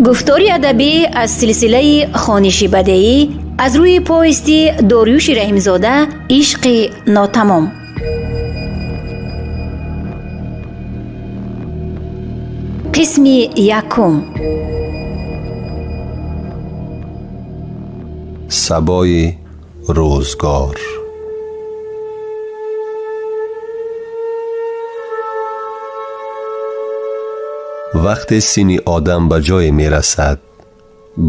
Гуфтори адабӣ аз силсилаи хониши бадеӣ аз рӯи повести Дориюши Раҳимзода «Ишқи нотамом». Қисми якум. Сабои рӯзгор. Вақте синни одам ба ҷое мерасад,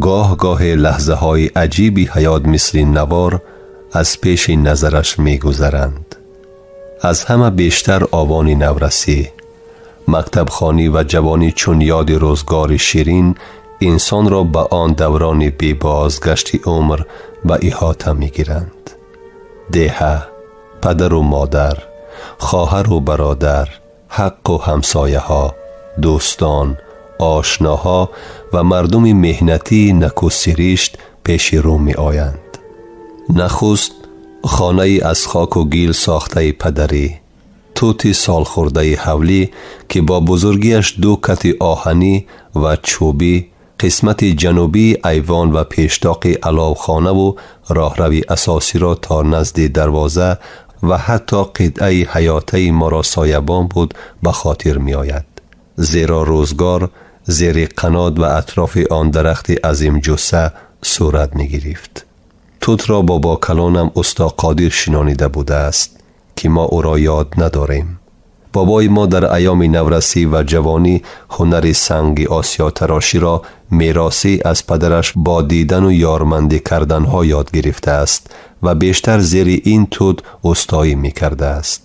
гоҳ-гоҳе лаҳзаҳои аҷиби ҳаёт мисли навор аз пеши назараш мегузаранд. Аз ҳама бештар овони наврасӣ, мактабхонӣ ва ҷавонӣ чун ёди рӯзгори ширин инсонро ба он даврони бебозгашти умр ба иҳота мегиранд. Деҳа, падару модар, хоҳару бародар, ҳаққу ҳамсояҳо, дӯстон, ошноҳо ва мардуми меҳнатии накӯсиришт пеши рӯ меоянд. Нахуст хонаи аз хоку гил сохтаи падарӣ, тути солхӯрдаи ҳавлӣ, ки бо бузургиаш ду кати оҳанӣ ва чӯбӣ, қисмати ҷанубии айвон ва пештоқи аловхонаву роҳрави асосиро то назди дарвоза ва ҳатто қитъаи ҳаётаи моро соябон буд, ба хотир меояд. Зеро рӯзгор зери қанот ва атрофи он дарахти азимҷусса сурат мегирифт. Тутро бобокалонам усто Қодир шинонида будааст, ки мо ӯро ёд надорем. Бобои мо дар айёми наврасӣ ва ҷавонӣ ҳунари санги осиётароширо меросӣ аз падараш бо дидану ёрмандӣ карданҳо ёд гирифтааст ва бештар зери ин тут устоӣ мекардааст.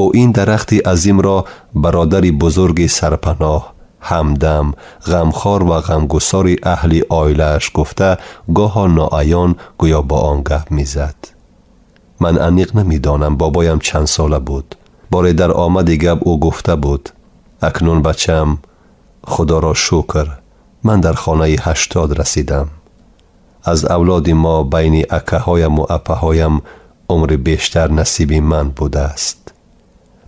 Ӯ ин дарахти азимро бародари бузурги сарпаноҳ, ҳамдам, ғамхор ва ғамгусори аҳли оилааш гуфта, гоҳо ноаён гӯё бо он гап мезад. Ман аниқ намедонам бобоям чанд сола буд. Боре дар омади гап ӯ гуфта буд: акнун бачам, худоро шукр, ман дар хонаи 80 расидам. Аз авлоди мо байни акаҳояму апаҳоям умри бештар насиби ман будааст.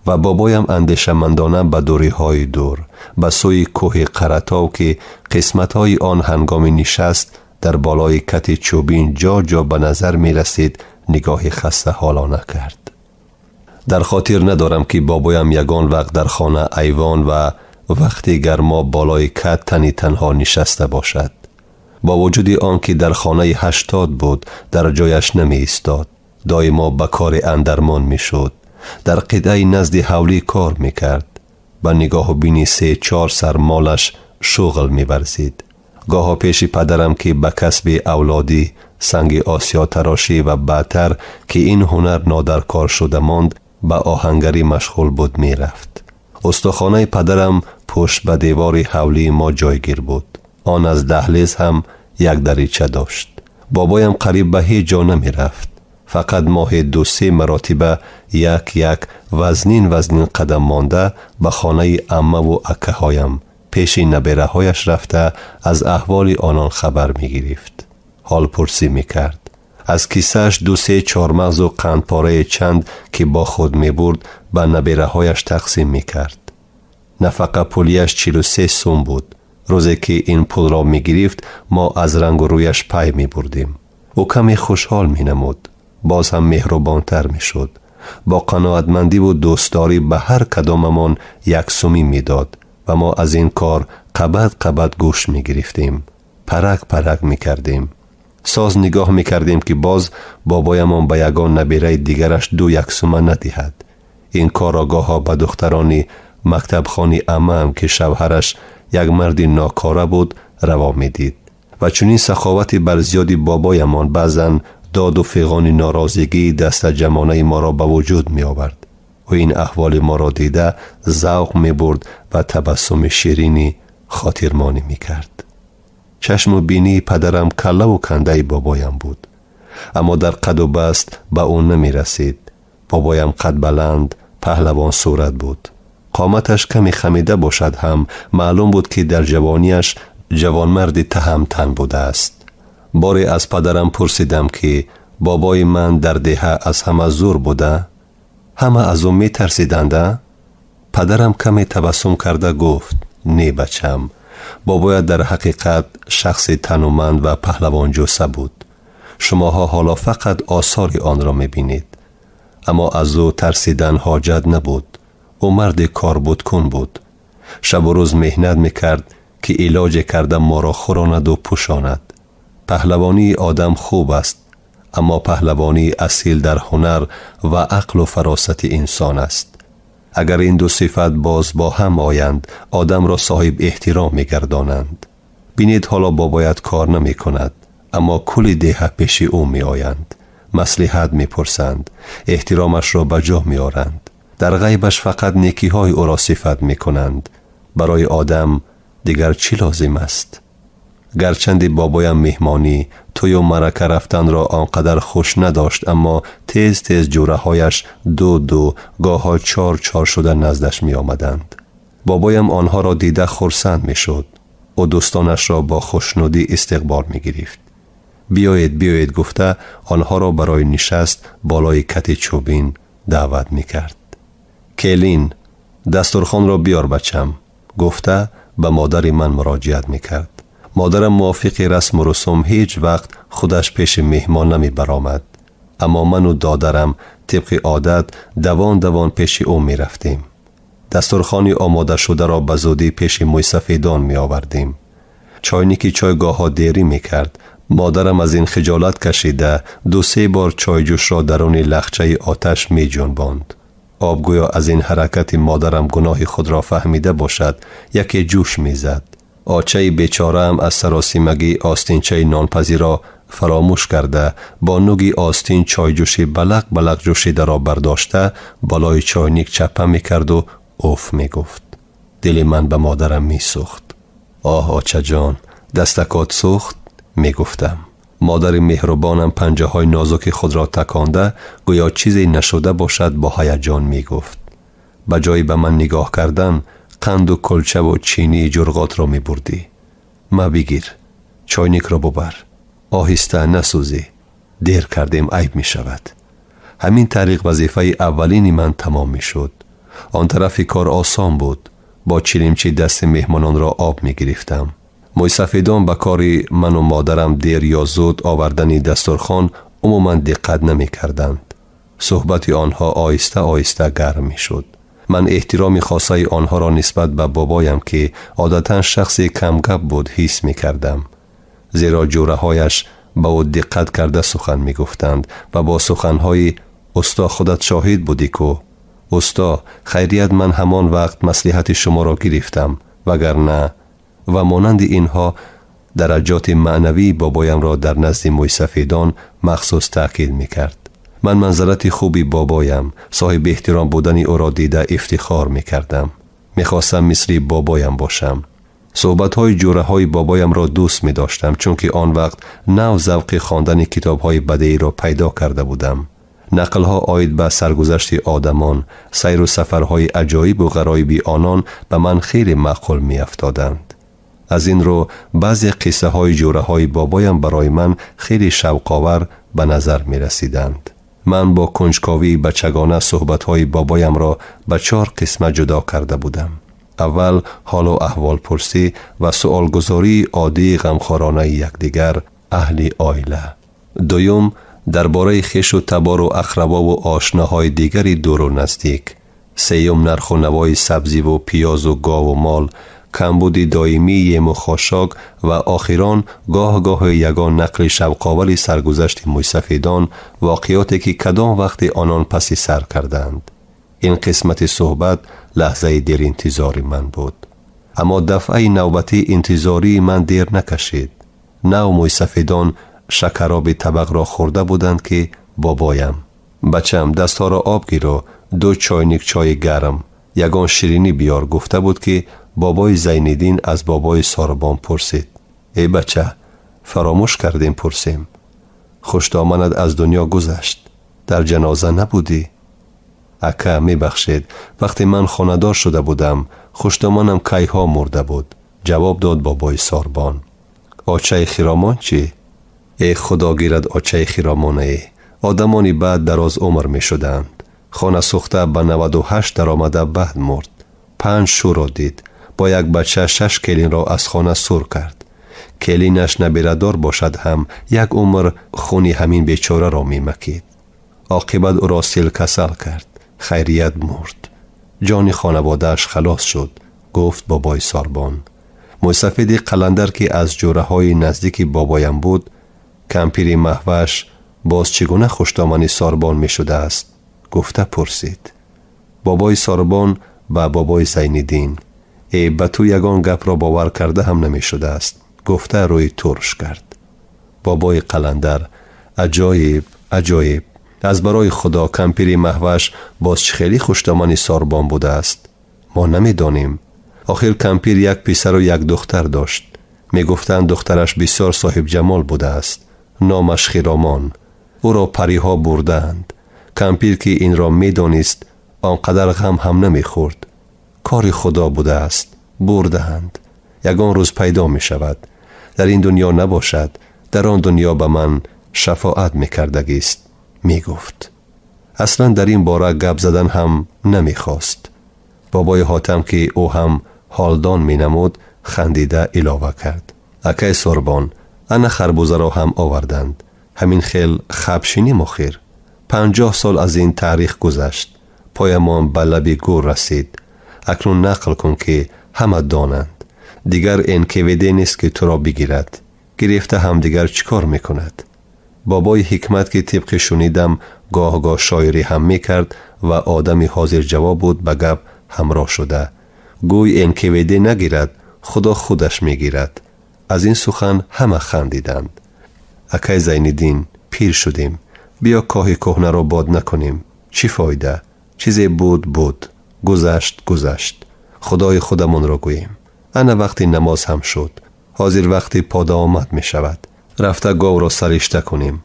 Ва бобоям андешамандона ба дуриҳои дур, ба сӯи кӯҳи Қаратов, ки қисматҳои он ҳангоми нишаст дар болои кати чӯбин ҷо-ҷо ба назар мерасид, нигоҳи хастаҳолона кард. Дар хотир надорам, ки бобоям ягон вақт дар хона айвон ва вақти гармо болои кат тани танҳо нишаста бошад. Бо вуҷуди он ки дар хонаи 80 буд, дар ҷояш намеистод, доимо ба кори андармон мешуд. Дар қитъаи назди ҳавлӣ кор мекард. Ба нигоҳу бини 3-4 сар молаш шуғл меварзид. Гоҳо пеши падарам, ки ба касби авлодӣ, санги осиётарошӣ ва баъдтар ки ин ҳунар нодаркор шуда монд, ба оҳангарӣ машғул буд, мерафт. Устохонаи падарам пушт ба девори ҳавлии мо ҷойгир буд. Он аз даҳлез ҳам як дарича дошт. Бобоям қариб ба ҳеҷ ҷо намерафт. Фақат моҳе 2-3 маротиба як-як вазнин-вазнин қадам монда ба хонаи аммаву акаҳоям пеши набераҳояш рафта аз аҳволи онон хабар мегирифт. Ҳолпурсӣ мекард. Аз кисааш 2-3 чормағзу қандпораи чанд, ки бо худ мебурд, ба набераҳояш тақсим мекард. Нафақа пулияш 43 сум буд. Рӯзе ки ин пулро мегирифт, мо аз рангу рӯяш пай мебурдем. Ӯ каме хушҳол менамуд, боз ҳам меҳрубонтар мешуд. Бо қаноатмандиву дӯстдорӣ ба ҳар кадомамон як сумӣ медод ва мо аз ин кор қабат-қабат гӯш мегирифтем, парак-парак мекардем. Соз нигоҳ мекардем, ки боз бобоямон ба ягон набераи дигараш 2 яксума надиҳад. Ин корро гоҳо ба духтарони мактабхони аммаам, ки шавҳараш як марди нокора буд, раво медид. Ва чунин саховати бар зиёди бобоямон баъзан доду фиғони норозигии дастаҷамонаи моро ба вуҷуд меовард. Ӯ ин аҳволи моро дида завқ мебурд ва табассуми ширини хотирмонӣ мекард. Чашму бинии падарам каллаву кандаи бобоям буд, аммо дар қаду баст ба ӯ намерасид. Бобоям қадбаланд, паҳлавон сурат буд. Қоматаш каме хамида бошад ҳам, маълум буд, ки дар ҷавониаш ҷавонмарди таҳамтан будааст. Боре аз падарам пурсидам, ки бобои ман дар деҳа аз ҳама зур буда? Ҳама аз ӯ метарсиданда? Падарам каме табассум карда гуфт: не, бачам, Бобоят дар ҳақиқат шахси тануманд ва паҳлавонҷусса буд. Шумоҳо ҳоло фақат осори онро мебинед. Аммо аз ӯ тарсидан ҳоҷат набуд. Ӯ марди корбудкун буд. Шабу рӯз меҳнат мекард, ки илоҷе карда моро хӯронаду пӯшонад. Паҳлавонии одам хуб аст, аммо паҳлавонии асил дар ҳунар ва ақлу фаросати инсон аст. Агар ин ду сифат боз бо ҳам оянд, одамро соҳиб эҳтиром мегардонанд. Бинед, ҳоло бобоят кор намекунад, аммо кулли деҳа пеши ӯ меоянд, маслиҳат мепурсанд, эҳтиромашро ба ҷо меоранд. Дар ғайбаш фақат некиҳои ӯро сифат мекунанд. Барои одам дигар чӣ лозим аст? Гарчанде бобоям меҳмонӣ, тӯю маърака рафтанро он қадар хуш надошт, аммо тез тез ҷӯраҳояш ду ду, гоҳҳо чор чор шуда наздаш меомаданд. Бобоям онҳоро дида хурсанд мешуд. Ӯ дӯстонашро бо хушнудӣ истиқбол мегирифт. Биёед, биёед, гуфта онҳоро барои нишаст болои кати чӯбин даъват мекард. Келин, дастурхонро биёр, бачам, гуфта ба модари ман муроҷиат мекард. Модарам мувофиқи расму русум ҳеҷ вақт худаш пеши меҳмон намебаромад, аммо ману додарам тибқи одат давон давон пеши ӯ мерафтем. Дастурхони омодашударо ба зудӣ пеши мӯйсафедон меовардем. Чойники чой гоҳҳо дерӣ мекард. Модарам аз ин хиҷолат кашида ду-се бор чойҷӯшро даруни лахчаи оташ меҷунбонд. Об гӯё аз ин ҳаракати модарам гуноҳи худро фаҳмида бошад, яке ҷӯш мезад. Очаи бечораам аз саросимагӣ остинчаи нонпазиро фаромӯш карда, бо нуги остин чойҷӯши балақ балақ ҷӯшидаро бардошта болои чойник чаппа мекарду уф мегуфт. Дили ман ба модарам месӯхт. Оҳ, очаҷон, дастакот сӯхт, мегуфтам. Модари меҳрубонам панҷаҳои нозуки худро таконда, гӯё чизе нашуда бошад, бо ҳаяҷон мегуфт. Ба ҷои ба ман нигоҳ кардан, қанду кулчаву чинии ҷурғотро мебурдӣ. Ма, бигир, чойникро бубар, оҳиста, насӯзӣ, дер кардем, айб мешавад. Ҳамин тариқ вазифаи аввалини ман тамом мешуд. Он тарафи кор осон буд. Бо чилимчи дасти меҳмононро об мегирифтам. Мӯйсафедон ба кори ману модарам дер ё зуд овардани дастурхон умуман диққат намекарданд. Суҳбати онҳо оҳиста оҳиста гарм мешуд. Ман эҳтироми хосаи онҳоро нисбат ба бобоям, ки одатан шахси камгап буд, ҳис мекардам, зеро ҷӯраҳояш ба ӯ диққат карда сухан мегуфтанд ва бо суханҳои «Усто, худат шоҳид будӣ ку, усто, хайрият, ман ҳамон вақт маслиҳати шуморо гирифтам, вагарна» ва монанди инҳо дараҷоти маънавии бобоямро дар назди мӯйсафедон махсус таъкид мекард. Ман манзарати хуби бобоям, соҳиби эҳтиром будани ӯро дида ифтихор мекардам. Мехостам мисли бобоям бошам. Суҳбатҳои ҷӯраҳои бобоямро дӯст медоштам, чунки он вақт нав завқи хондани китобҳои бадеиро пайдо карда будам. Нақлҳо оид ба саргузашти одамон, сайру сафарҳои аҷоибу ғароиби онон ба ман хеле маъқул меафтоданд. Аз ин рӯ баъзе қиссаҳои ҷӯраҳои бобоям барои ман хеле шавқовар ба назар мерасиданд. Ман бо кунҷковии бачагона суҳбатҳои бобоямро ба чор қисмат ҷудо карда будам. Аввал ҳолу аҳволпурсӣ ва суолгузории оддии ғамхоронаи якдигар аҳли оила. Дуюм, дар бораи хешу табору ақрабову ошноҳои дигари дуру наздик. Сеюм, нарху навои сабзиву пиёзу гову мол, камбуди доимии ему хошок ва охирон гоҳ-гоҳе ягон нақли шавқовари саргузашти мӯйсафедон, воқеоте ки кадом вақте онон паси сар карданд. Ин қисмати суҳбат лаҳзаи деринтизори ман буд. Аммо дафъаи навбатӣ интизории ман дер накашид. Нав мӯйсафедон шакароби табақро хӯрда буданд, ки бобоям: «Бачам, дастҳоро об гиру ду чойник чойи гарм, ягон ширинӣ биёр», гуфта буд, ки бобои Зайниддин аз бобои Сорбон пурсид: «Эй бача, фаромӯш кардем пурсем, хушдоманат аз дунё гузашт, дар ҷаноза набудӣ?» «Ака, мебахшед, вақте ман хонадор шуда будам, хушдоманам кайҳо мурда буд», ҷавоб дод бобои Сорбон. «Очаи Хиромон чӣ?» «Э, худо гирад очаи Хиромонае, одамони баъд дароз умр мешуданд. Хона сӯхта ба 98 даромада баъд мурд. Панҷ шӯро дид. Бо як бача 6 келинро аз хона сур кард. Келинаш набирадор бошад ҳам як умр хуни ҳамин бечораро мемакид. Оқибат ӯро сил касал кард. Хайрият мурд. Ҷони хонаводааш халос шуд, гуфт бобои Сорбон. Мӯйсафеди Қаландар, ки аз ҷӯраҳои наздики бобоям буд, кампири Маҳваш боз чӣ гуна хушдомани Сорбон мешудааст, гуфта пурсид. Бобои Сорбон ба бобои Зайниддин: э, ба ту ягон гапро бовар карда ҳам намешудааст, гуфта рӯи турш кард. Бобои Қаландар: аҷоиб, аҷоиб, аз барои Худо, кампири Маҳваш боз чӣ хеле хушдомани Сорбон будааст? Мо намедонем. Охир кампир як писару як духтар дошт. Мегуфтанд, духтараш бисёр соҳибҷамол будааст, номаш Хиромон. Ӯро париҳо бурдаанд. Кампир ки инро медонист, он қадар ғам ҳам намехӯрд. Кори Худо будааст, бурдаанд. Ягон рӯз пайдо мешавад. Дар ин дунё набошад, дар он дунё ба ман шафоат мекардагист, мегуфт. Аслан дар ин бора гап задан ҳам намехост. Бобои Ҳотам, ки ӯ ҳам ҳолдон менамуд, хандида илова кард: акай Сорбон, ана харбузаро ҳам оварданд. Ҳамин хел хаб шинем. Охир 50 сол аз ин таърих гузашт, поямон ба лаби гӯр расид. Акнун нақл кун, ки ҳама донанд. Дигар НКВД нест, ки туро бигирад. Гирифта ҳам дигар чӣ кор мекунад? Бобои Ҳикмат, ки тибқи шунидам гоҳ-гоҳ шоирӣ ҳам мекард ва одами ҳозирҷавоб буд, ба гап ҳамроҳ шуда: гӯй НКВД нагирад, Худо худаш мегирад. Аз ин сухан ҳама хандиданд. Акай Зайниддин, пир шудем, биё коҳи кӯҳнаро бод накунем. Чӣ фоида? Чизе буд, буд, гузашт, гузашт. Худои худамонро гӯем. Ана вақти намоз ҳам шуд. Ҳозир вақти подаомад мешавад. Рафта говро саришта кунем.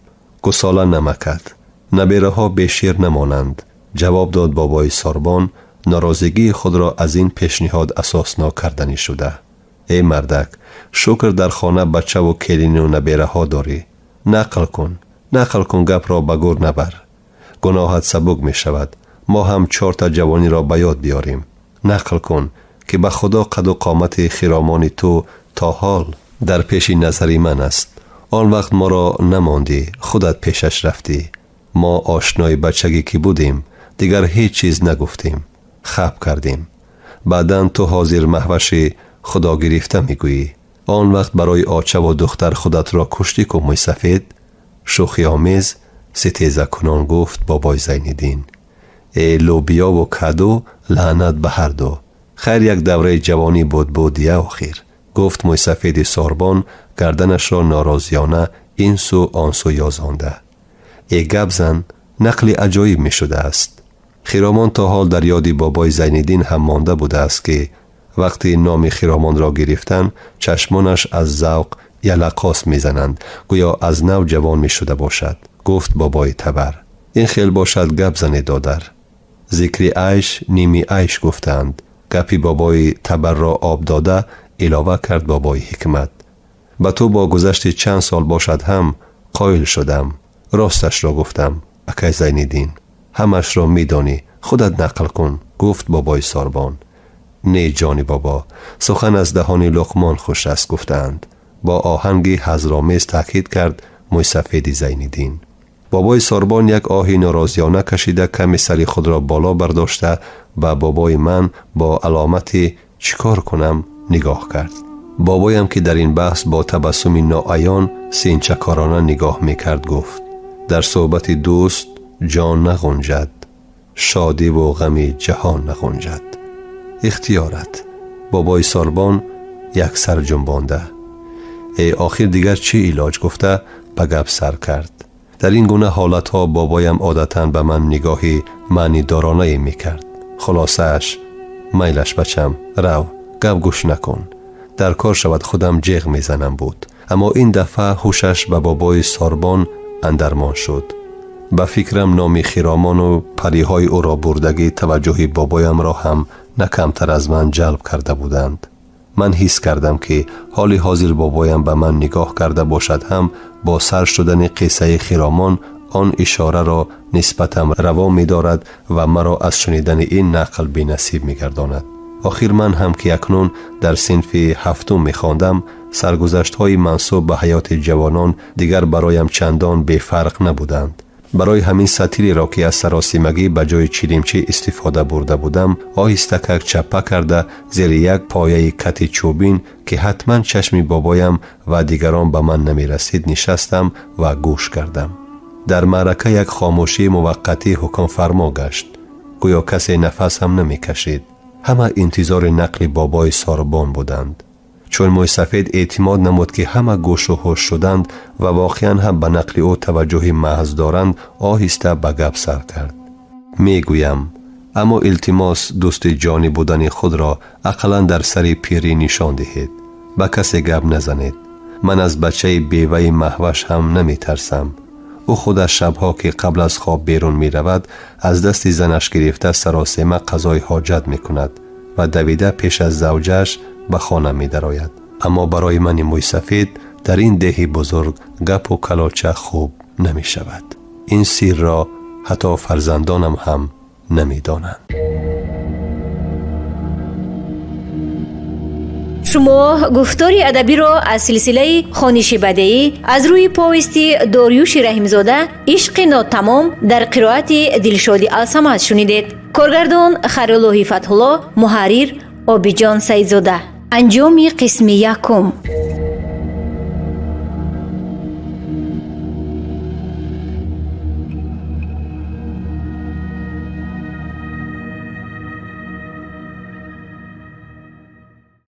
Гусола намакад, набераҳо бешир намонанд, ҷавоб дод бобои Сорбон, норозигии худро аз ин пешниҳод асоснок карданӣ шуда. Эй мардак, шукр, дар хона бачаву келину набераҳо дорӣ. Нақл кун, нақл кун, гапро ба гур набар. Гуноҳат сабук мешавад. Мо ҳам чорта ҷавониро ба ёд биёрем. Нақл кун, ки ба Худо қаду қомати хиромони ту то ҳол дар пеши назари ман аст. Он вақт моро намондӣ, худат пешаш рафтӣ. Мо ошнои бачагӣ ки будем, дигар ҳеҷ чиз нагуфтем, хаб кардем. Баъдан ту ҳозир Маҳваши худогирифта мегӯӣ. Он вақт барои очаву духтар худатро куштӣ ку, мӯйсафед, шӯхиомез ситезакунон гуфт бобои Зайниддин. Э, лӯбиёву каду, лаънат ба ҳарду. Хайр, як давраи ҷавонӣ буд, будия охир, гуфт мӯйсафеди Сорбон, гарданашро норозиёна ин сӯ он сӯ ёзонда. Э, гап зан, нақли аҷоиб мешудааст. Хиромон то ҳол дар ёди бобои Зайниддин ҳам монда будааст, ки вақти номи Хиромонро гирифтан, чашмонаш аз завқ ялақос мезананд, гӯё аз нав ҷавон мешуда бошад, гуфт бобои Табар. Ин хел бошад, гап зане, додар. Зикри айш ними айш гуфтаанд. Гапи бобои Табарро об дода илова кард бобои Ҳикмат: ба ту бо гузашти чанд сол бошад ҳам қоил шудам. Росташро гуфтам, акай Зайниддин, ҳамашро медонӣ, худат нақл кун, гуфт бобои Сорбон. Не, ҷони бобо, сухан аз даҳони Луқмон хуш аст гуфтаанд, бо оҳанги ҳазромез таъкид кард мӯйсафеди Зайниддин. Бобои Сорбон як оҳи норозиёна кашида, каме сари худро боло бардошта, ба бобои ман бо аломати чӣ кор кунам нигоҳ кард. Бобоям, ки дар ин баҳс бо табассуми ноаён синчакорона нигоҳ мекард, гуфт: дар суҳбати дӯст ҷон нағунҷад, шодиву ғами ҷаҳон нағунҷад. Ихтиёрат. Бобои Сорбон як сар ҷунбонда, э, охир дигар чӣ илоҷ, гуфта ба гап сар кард. Дар ин гуна ҳолатҳо бобоям одатан ба ман нигоҳи маънидоронае мекард. Хулосааш: майлаш, бачам, рав, гап гӯш накун, дар кор шавад, худам ҷеғ мезанам, буд. Аммо ин дафъа ҳушаш ба бобои Сорбон андармон шуд. Ба фикрам, номи Хиромону париҳои ӯро бурдагӣ таваҷҷӯҳи бобоямро ҳам на камтар аз ман ҷалб карда буданд. Ман ҳис кардам, ки ҳоли ҳозир бобоям ба ман нигоҳ карда бошад ҳам, бо сар шудани қиссаи Хиромон он ишораро нисбатам раво медорад ва маро аз шунидани ин нақл бенасиб мегардонад. Охир ман ҳам ки акнун дар синфи ҳафтум мехондам, саргузаштҳои мансуб ба ҳаёти ҷавонон дигар бароям чандон бефарқ набуданд. Барои ҳамин сатилеро, ки аз саросимагӣ ба ҷои чилимчӣ истифода бурда будам, оҳистакак чаппа карда зери як пояи кати чӯбин, ки ҳатман чашми бобоям ва дигарон ба ман намерасид, нишастам ва гӯш кардам. Дар маърака як хомӯшии муваққатӣ ҳукмфармо гашт. Гӯё касе нафас ҳам намекашид. Ҳама интизори нақли бобои сорбон буданд. Чун мӯйсафед эътимод намуд, ки ҳама гӯшу ҳуш шуданд ва воқеан ҳам ба нақли ӯ таваҷҷӯҳи маҳз доранд, оҳиста ба гап сар кард. Мегӯям, аммо илтимос, дӯсти ҷонӣ будани худро ақаллан дар сари пирӣ нишон диҳед. Ба касе гап назанед. Ман аз бачаи беваи Маҳваш ҳам наметарсам. Ӯ худаш шабҳо, ки қабл аз хоб берун меравад, аз дасти занаш гирифта саросема қазои ҳоҷат мекунад ва давида пеш аз завҷааш ба хона медарояд. Аммо барои мани мӯйсафед дар ин деҳи бузург гапу калоча хуб намешавад. Ин сирро ҳатто фарзандонам ҳам намедонанд. Шумо гуфтори адабиро аз силсилаи хониши бадеӣ аз рӯи повести Дориюши Раҳимзода «Ишқи нотамом» дар қироати Дилшоди Алсамад шунидед. Коргардон Хайруллоҳи Фатҳулло, муҳаррир Обиҷон Саидзода. Анҷоми қисми якум.